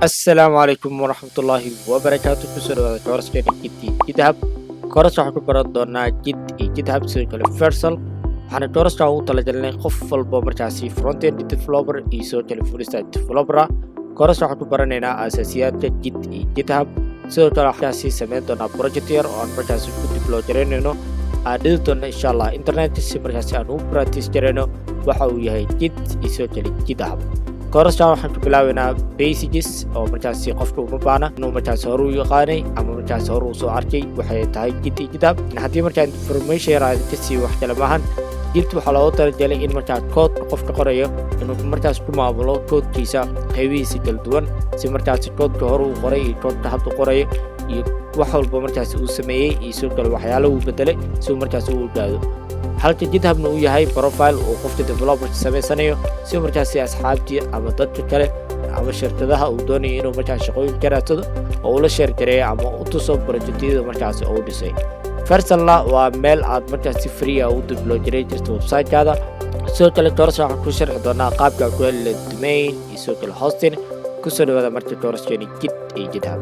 Assalaamu calaykum waraxmatullaahi wabarakaatu. Kusoo dhawaada course-keena Git iyo GitHub. Course waxaan ku baran doonaa Git iyo GitHub, sidoo kale Vercel. Waxaana course-ka ugu talagalnay qof walbo markaasi frontend developer iyo sidoo kale full stack developer ah. Course waxaan ku baranaynaa asaasiyaadka Git iyo GitHub. Sidoo kale waxaasi sameyn doonaa project yar oo aan markaasi ku deploy garaynayno, aan dhigi doona insha Allah internet, si markaasi aan ugu practice garayno waxa uu yahay Git iyo sidoo kale GitHub. Course-kan waxaan ku bilaabaynaa basics oo markaasi qofka uma baahna inuu markaasi hore u yaqaanay ama markaasi hore uu soo arkay waxay tahay Git iyo GitHub. Haddii markaa information yar aad ka sii, wax kale maahan. Git waxaa loogu talagalay in markaa koodka qofka qorayo inuu markaas ku maamulo koodkiisa qaybihiisa kala duwan, si markaasi koodka hore uu qoray iyo koodka hadda qorayo iyo wax walba markaasi uu sameeyey iyo sidoo kale waxyaalo uu bedelay si uu markaasi u ogaado. Halka GitHubna uu yahay profile uu qofka developerka samaysanayo, si markaasi asxaabtii ama dadka kale ama shirkadaha uu doonayo inuu markaas shaqooyin ka raadsado oo ula share gareeyo ama u tuso projectyada markaasi uu dhisay. Vercelna waa meel aad markaas si free ah u deploy garay jirto websitekaada. Sidoo kale course waxaan ku sharxi doonaa qaabka ku heli domain iyo sidoo kale hosting. Kusoo dhawaada marka course-keeni Git iyo GitHub.